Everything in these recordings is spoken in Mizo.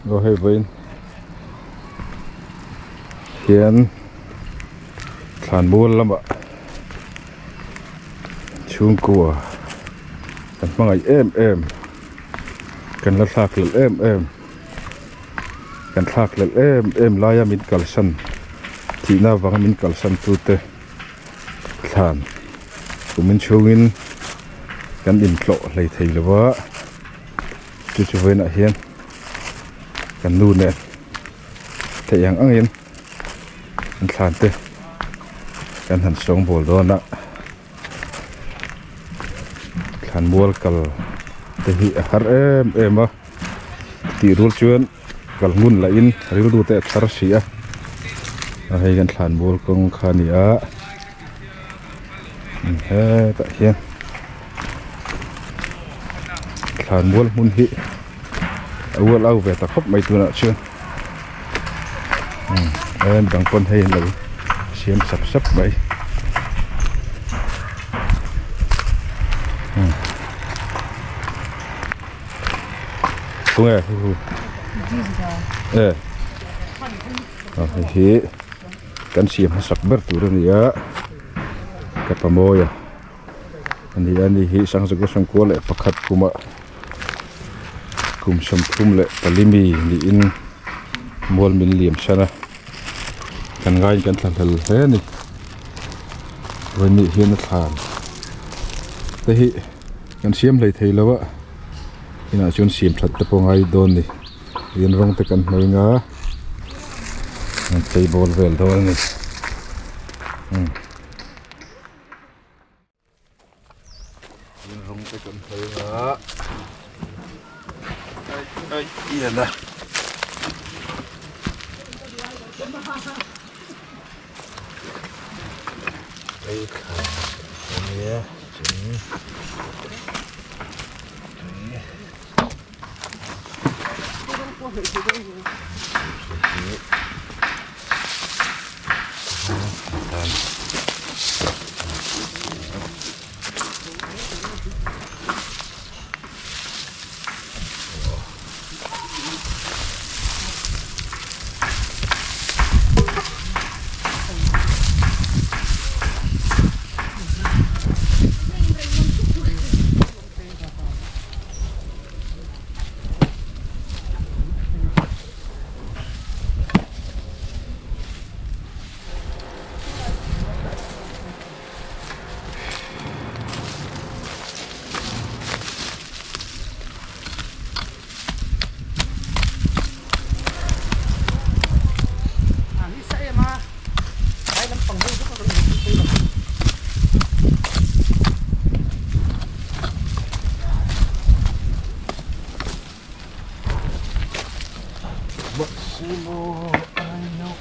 Aw hei vawiin hian thlanmual lamah chhungkua kan hmangaih em em kan la thlak hlelh em em kan thlak hlelh em em laia min kalsan thihna avanga min kalsan tute thlan kumin chhungin kan intlawh hlei thei lo va. Chu chu vawiinah hian kan nu nen theih ang angin an thlan te kan han sawngbawl dawn a thlan mual kal te hi a har em em a tih rual chuan kal ngun lah in rilru te a thar si a a hei kan thlan mual kawng kha a ni a hetah hian thlan mual hmun hi a ual au ve ta khawp mai tunah chuan umm dang pawn hei an lo siam sap sap mai umm tunge hu e hei hi kan siam hmasak ber tur a ni a ka pa mawi a. A ni a ni hi sangzaka sawmkua leh pakhat kumah kum 34 mi niin mual min liam san a kan ngaiin kan thla hlel hle a ni vawiin hian a thlan te hi kan siam hlei thei lo a inah chuan siam that te pawh a ngai dawn a ni rian rawng te kan hnawi ang a an chei bawl vel dawn a ni. Rawng te kan hmang a ai ai ian a ei thla ania chung Maximo I know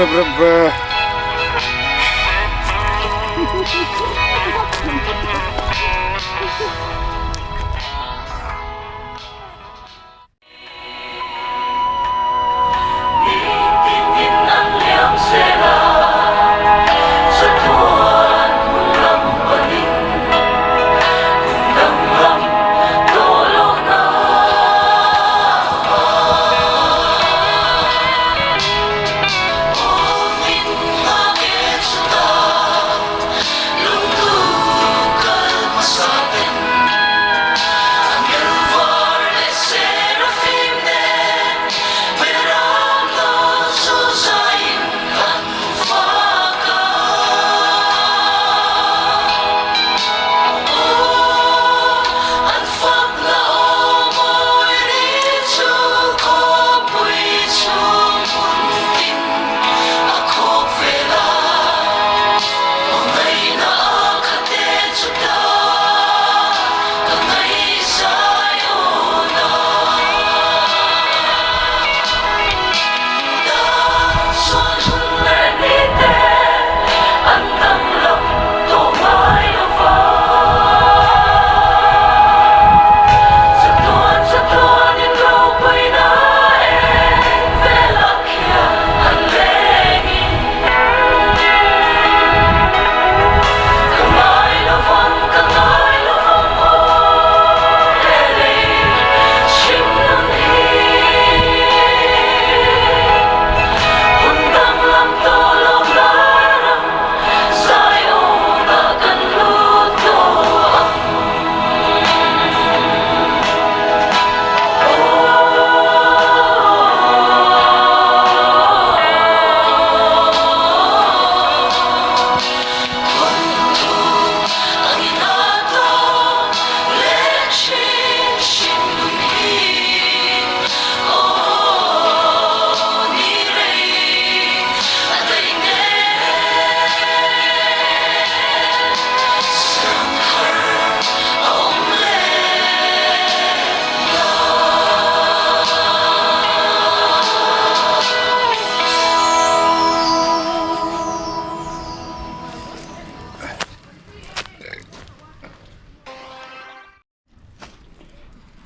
rep rep ve.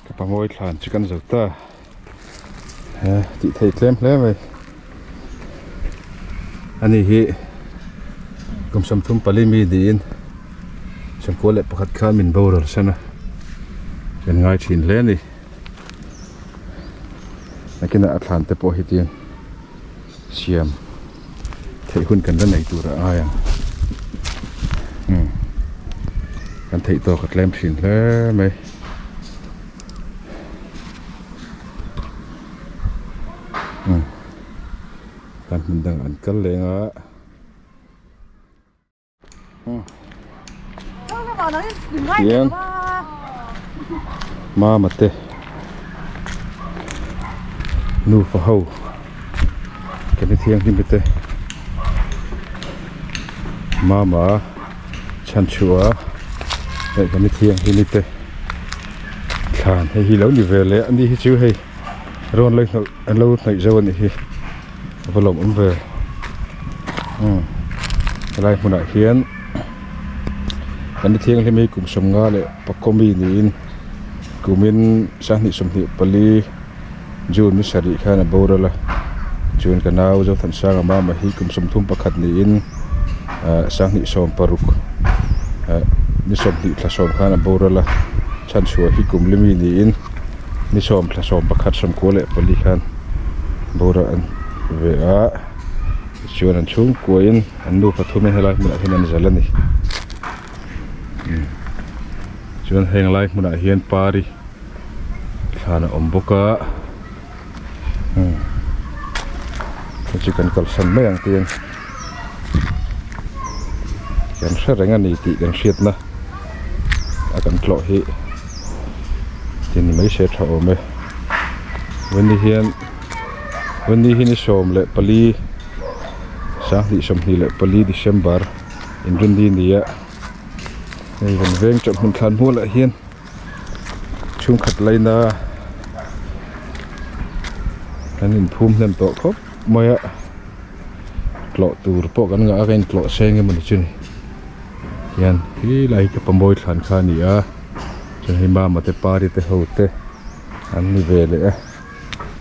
Ka pamawi thlan chu kan zo ta he tih thei tlem hle mai ani hi kum 34 mi niin sawmkua leh pakhat khan min boral san a kan ngai thin hle a ni nakinah a thlan te pawh hi tiang siam theih hun kan la nei tur a ngai ang umm kan theih tawk a tlem thin hle mai umm kan hmun dang an kal leng a. Hian mama te nufa ho ke ni thianghlim te mama chhanchhuah leh ke ni thianghlim te thlan hei hi lo ni ve leh a ni hi chu hei rawn lo hnawlh an lo hnawih zo a nih hi. A va lawm awm ve umm helai hmunah hian kan ni thianghlim hi kum sawmnga leh pakua mi niin kumin sanghnih 24 June ni sarih khan a boral a chuan ka nau Zothansanga mama hi kum 31 niin ah sanghnih 16 ah ni 20 thla sawm khan a boral a chhanchhuah hi kum li mi niin. Ni sawm thla sawm pakhat sawmkua leh pali khan bawra an ve a tichuan an chhungkuain an nufa thum in helai hmunah hian an zal a ni chuan heng lai hmunah hian pari thlan a awm bawk a hei chu kan kalsan mai ang tiin kan hre reng a ni tih kan hriatna a kan tlawh hi. Tin mai se tha awm e vawni hian vawni hi ni 14 2024 December inrinni ni a hei kan veng chawhhmun thlan hmualah hian chhungkhat laina an inphum hnem tawh khawp mai a. Intlawh tur pawh kan ngah a ka intlawh seng emawni chu ni hian helai hi ka pamawi thlan kha a ni a chuan hei mama te pari te ho te an ni ve leh a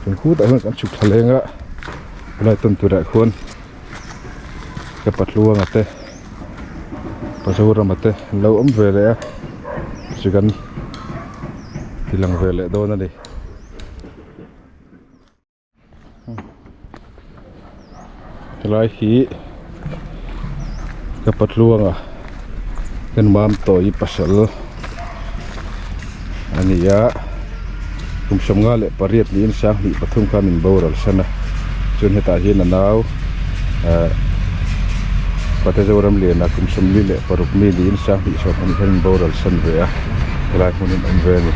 chuan khutah hian kan chhuk thla leng a helai tawn turah khuan ka patluanga te pa zorama te an lo awm ve leh a chu kan ti lang ve leh dawn a ni. Helai hi ka patluanga kan mam tawi pasal a ni a kum 58 niin 2003 khan min boral san a chuan hetah hian a nau ahh Pate Zoramliana kum 46 mi niin 2020 khan min boral san ve a helai hmun hi an awm ve a ni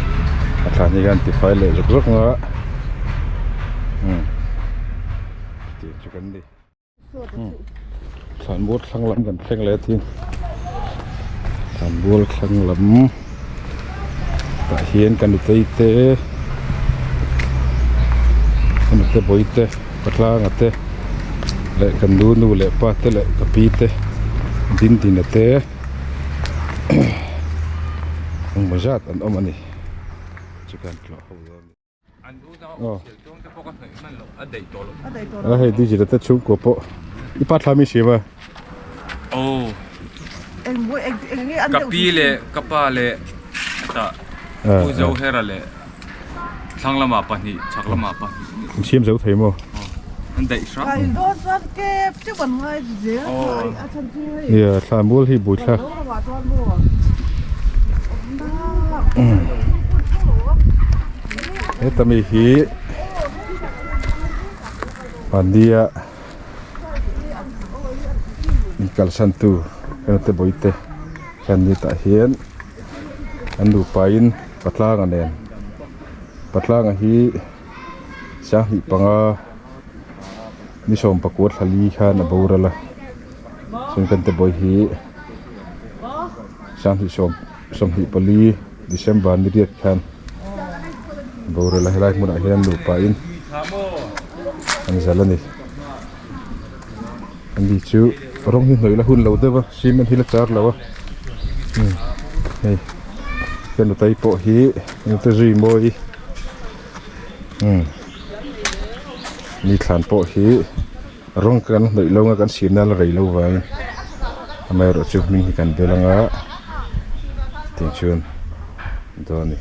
a thlan hi khan tifai leh zawk zawk ang a. Umm tih chu kan ni thlan bual thlang lam kan thleng leh a tin thlan bual thlang lam tah hian ka nutei te ka nute bawi te patlanga te leh kan nu nu leh pa te leh ka pi te dindina te engmaw zat an awm a ni chu kan tlawh ho dawn a ni. A hei digital te chhungkua pawh i pa thla mi siam a. Aw. Ka pi leh ka pa leh hetah Pu Zohera leh thlang lamah pahnih chhak lamah pahnih. In siam zo thei maw? An daih hrang. Nia thla mual hi bui thlak. Heta mi hi mahnia inkalsan tu emaw bawihte hian hetah hian an nupa in patlanga nen patlanga hi 25 ni 19 thla li khan a boral a chuan kan te bawi hi. 2024 December ni riat khan boral a helai hmunah hian nupa in an zal a ni ani chu rawng hi hnawih la hun lo deuh a cement hi la char lo a hei ka nutei pawh hi nute zui mawi ni thlan pawh hi. Rawng kan hnawih lo anga kan sirna la rei lo vangin amaherawh chu hming hi kan bel anga tiang chuan dawn a ni.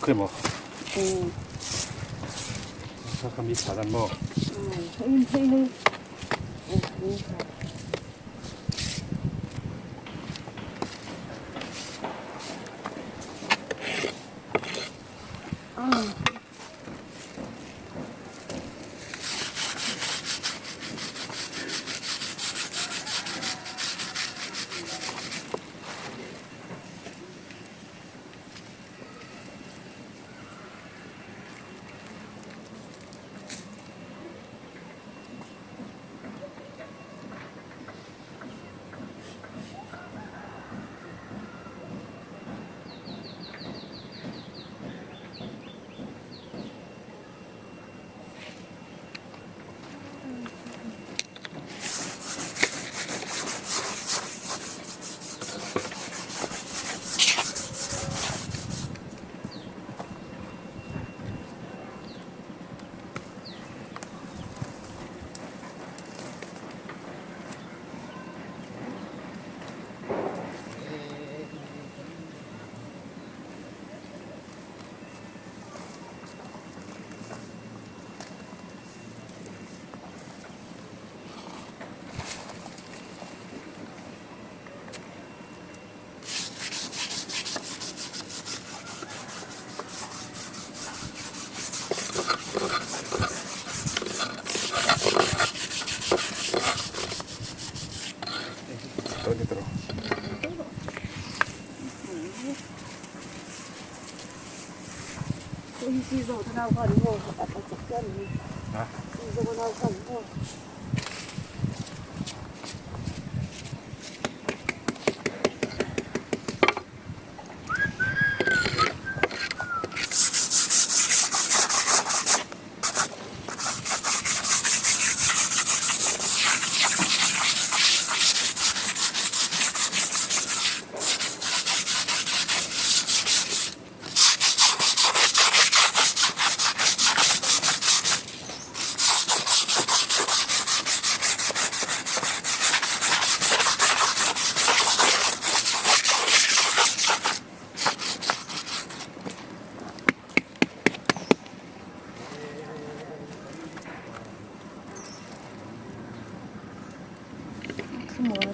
Khawimaw? Kha kha mi thla dan maw?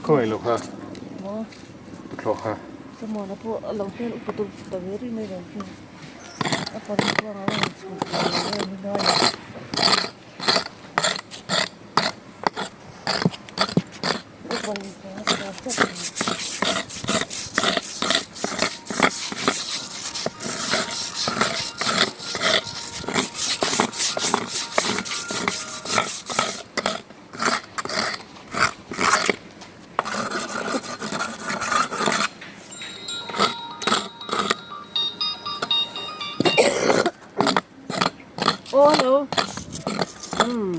Khawi lo kha thlawh kha. Samuana pawh a lo hmel upa deuh ta ve rih mai lo khi a pan chuang a rawn chhuk ve lo em hi lai a. Upa ni chuang a chhuak tlat a ni. Aw hello umm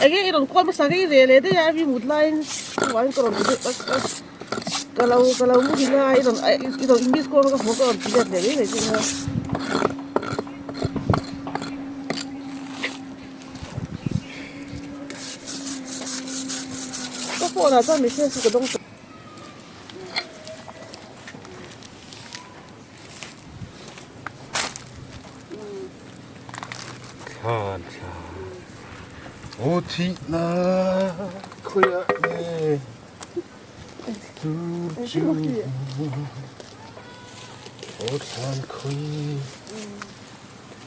enge i rawn kual hmasa ngei ve leh daih a mi mut laiin chuvangin ka rawn ti deuh ka lo ka lo mu hil a i rawn i rawn english kual ka hmu ka rawn ti let leh mai mai che nia. Ka phone ah chuan message chu ka dawng tawh. Thlan thla aw thihna khawiah nge tur chu aw thlan khawi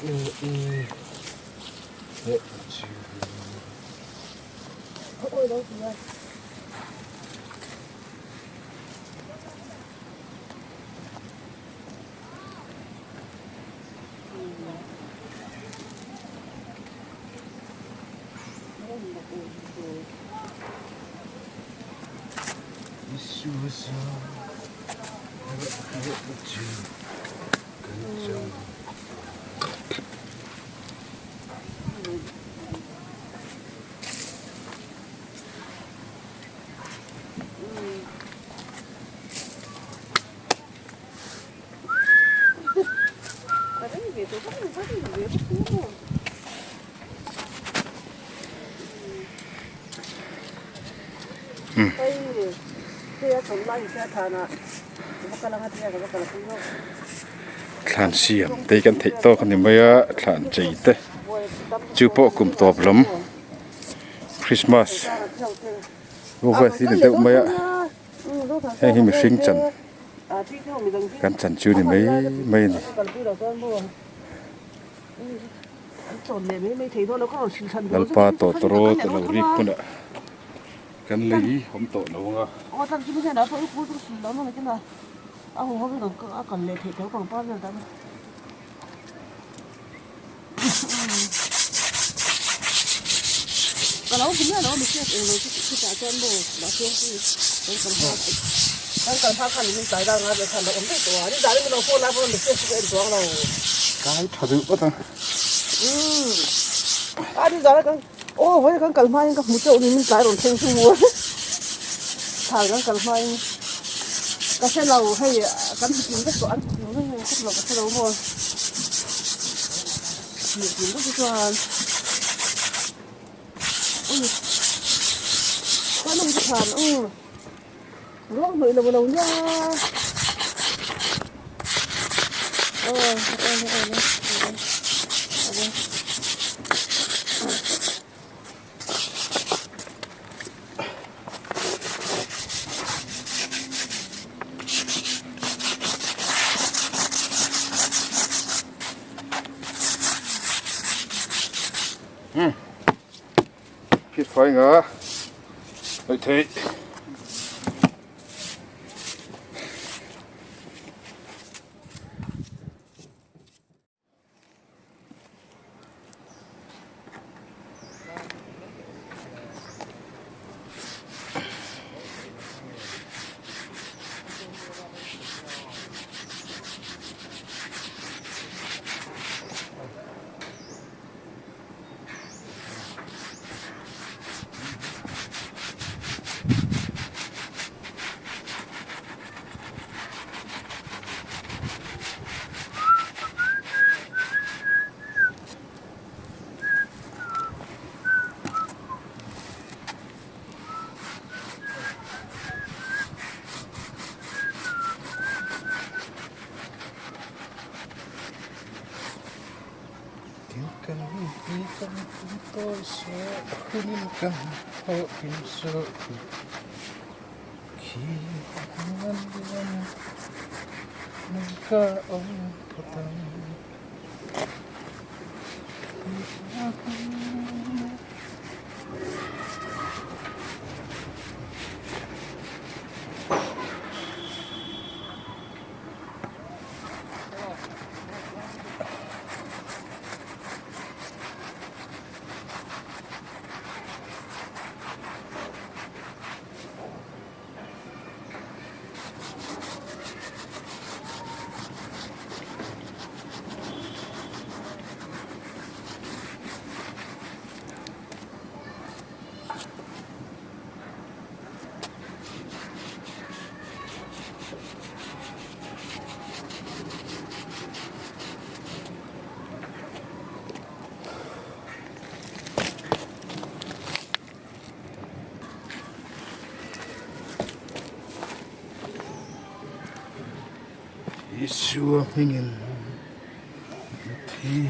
nge chu. Thlan siam te hi kan theih tawk a ni mai a thlan chei te chu pawh kum tawp lam Christmas vel hi ni deuh mai a heng hi mihring chan kan chan chu ni mai mai a ni. Lalpa tawtawrawt a lo rik hunah kan lei awm tawh lo ang a. Kai tha deuh vat a. Phit fai nga hei theih. Isua hmingin thi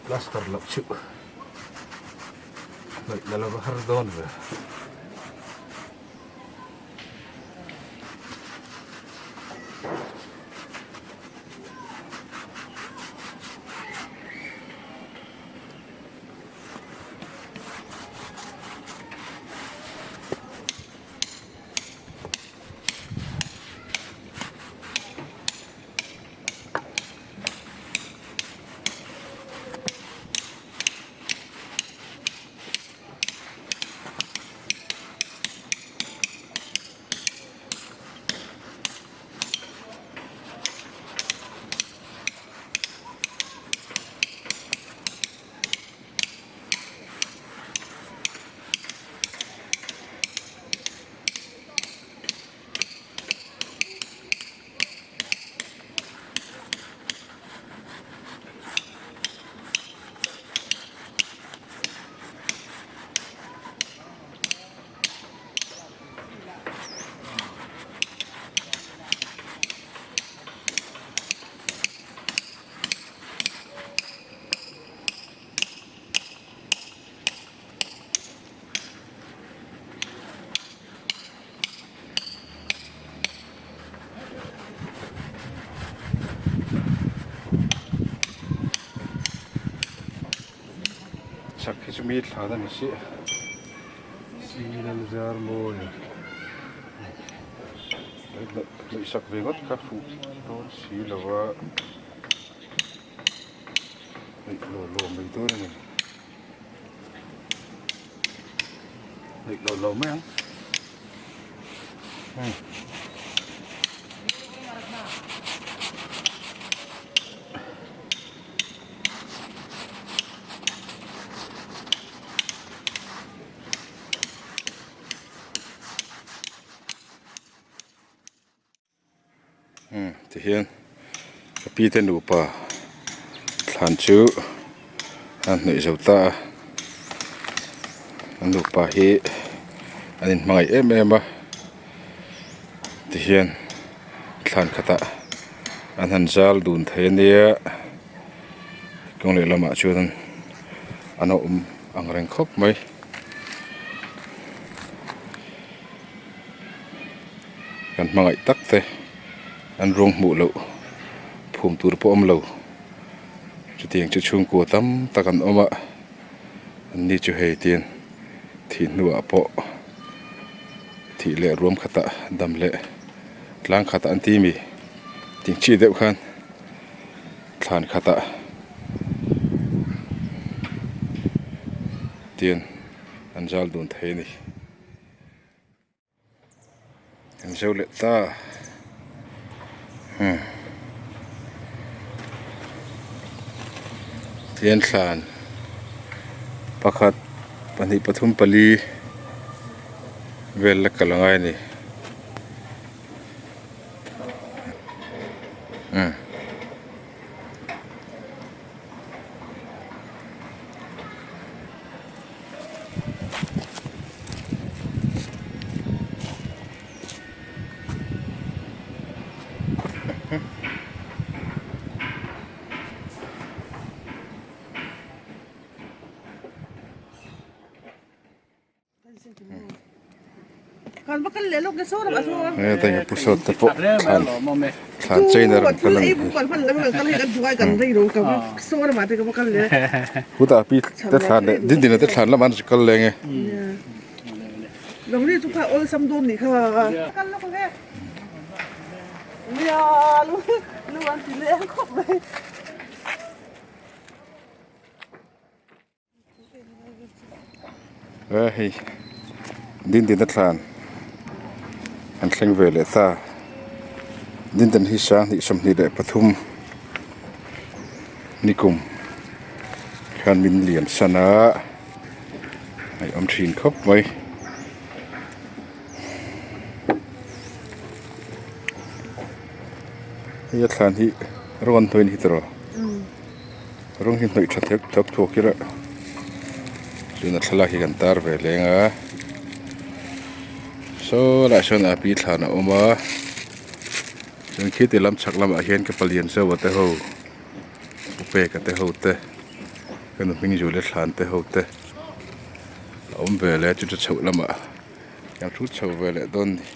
Plaster loh chu hnawih la lova har dawn ve. Chak hi chu mi thlan a ni si Sinal zar mawi hnawihsak ve ngawt kha fuh dawn si lo a hnawih law law mai dawn a ni. Hnawih law law mai ang. Tihian ka pi te nupa thlan chu an hnawih zo ta a an nupa hi an inhmangaih em em a tihian thlan khatah an han zal dun thei ania kawng lehlamah chuan an awm ang reng khawp mai. Kan hmangaih tak te an ruang hmuh loh phum tur pawh awm lo chutiang chu chhungkua tam tak an awm a an ni chu hei tian thih hnuah pawh thih leh ruam khatah dam leh tlang khatah an ti mi tih chi deuh khan thlan khatah tian an zal dun thei a ni. Kan zo leh ta hmm tian thlan pakhat. Pahnih pathum pali vel la kal angai a ni. Heta pu sawt te pawh thlan thlan chain a rawn kal a nih hi hutah pi te thlan leh dindina te thlan lamah an kal leng e. E hei dindin a thlan an thleng ve leh ta dindin hi sanghnih 23 nikum khan min lian san a ngaihawm thin khawp mai. Hei a thlan hi rawng an hnawih a ni tiraw. Rawng hi hnawih tha thek thak thuak ila tuna thlalak hi kan tar ve leng a saw lai sawn a pi thlan a awm a chuan khi ti lam chhak lamah hian ka palian zauh a te ho u peka te ho te ka nu hming zul leh thlan te ho te a awm ve leh a chu chu chhoh lamah kan hrut chho ve leh dawn a ni.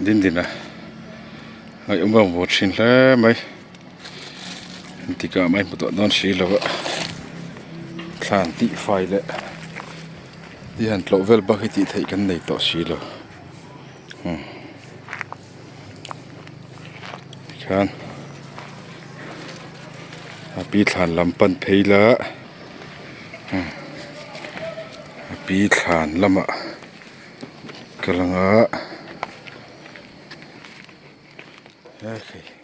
Din din a ngaih awm vawt thin hle mai engtikah mai hmu tawh dawn si lo a thlan tih fai leh ti han tlawh vel bak hi tih theih kan nei tawh si lo tikhian a pi thlan lam pan phei la a pi thlan lamah ka lang a hei.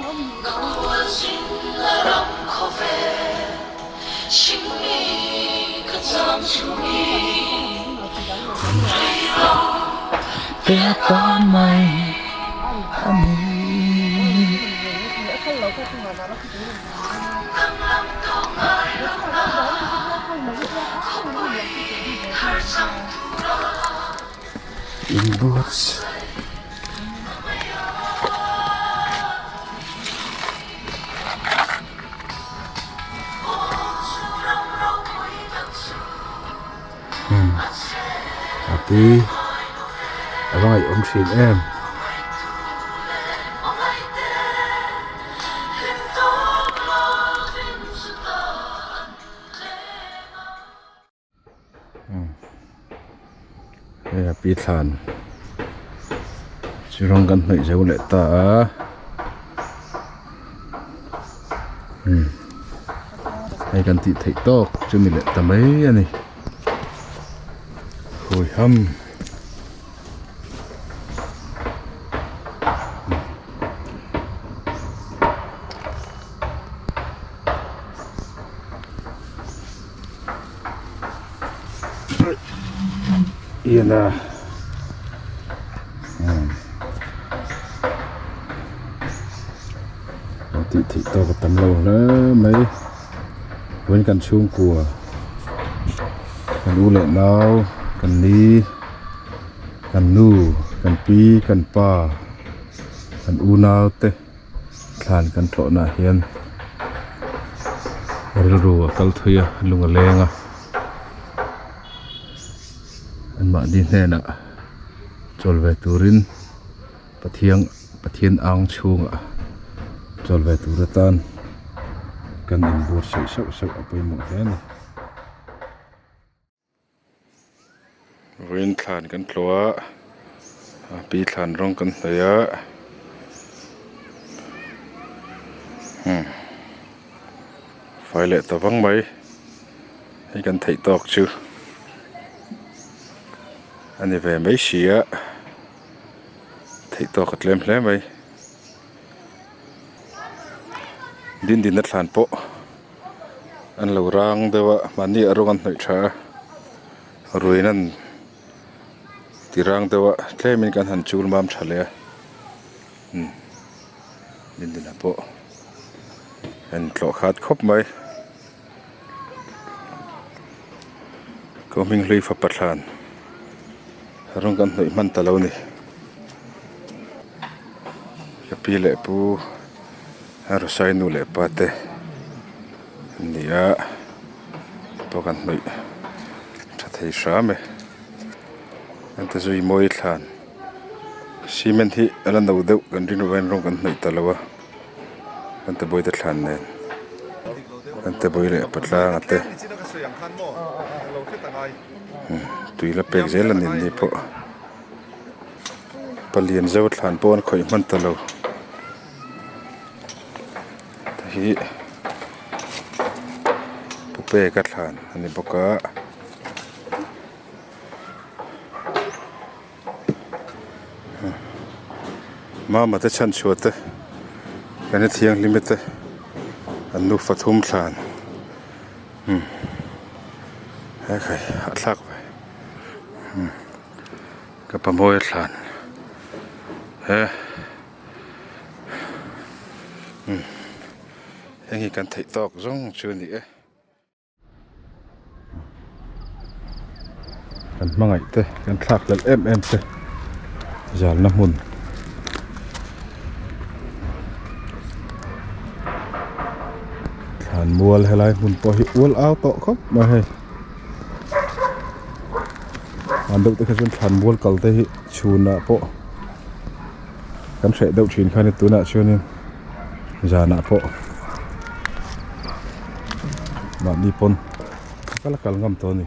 In boots umm a pi a va ngaihawm thin em. Hei a pi thlan chu rawng kan hnawih zo leh ta a umm hei kan tih theih tawk chu ni leh ta mai a ni hui ham. Ian a kan tih theih tawk a tam lo hle mai vawiin kan chhungkua kan u leh nau kan ni kan nu kan pi kan pa kan unau te. Thlan kan tlawhna ah hian rilru a kal thui a lung a leng a anmahni hnenah chawl ve turin pathiang pathian ang chhungah chawl ve tur atan kan inbuatsaih sauh sauh a pawimawh hle a ni. Vawiin thlan kan tlawh a a pi thlan rawng kan hnawih a umm fai leh ta vang mai hei kan theih tawk chu a ni ve mai si a theih tawk a tlem hle mai dindinna thlan pawh. An lo rang deuh a mahni a rawng an hnawih tha a ruiin an ti rang deuh a tlemin kan han chul mam tha leh a umm dindin ah pawh an tlawh khat khawp mai kawng hming hlui fapa thlan rawng kan hnawih hman ta lo a ni ka pi leh pu. A rawsai nu leh pa te an ni a pawh kan hnawih tha thei hram e an ti zui mawi thlan cement hi a la no deuh kan rin ruain rawng kan hnawih ta lo a kan ti buai te thlan nen kan ti buai leh patlang a te tui la pek zel a ni ni pawh palian zo thlan pawh an khawih hman ta lo. Hei hi pu peka thlan a ni bawk a mama te chhanchhuah te kan ni thianghlim te an nufa thum thlan umm hekhai hahthlak ve umm ka pamawi thlan he. Umm heng hi kan theih tawk zawng chu a ni e. Kan hmangaih te kan thlak hlelh em em te zalna hmun thlan mual helai hmun pawh hi ual au tawh khawp mai hei an deuh te kha chuan thlan mual kal te hi chhunah pawh. Kan hreh deuh thin khan tunah chuanin zanah pawh mahni pawn a kal a kal ngam tawh a ni.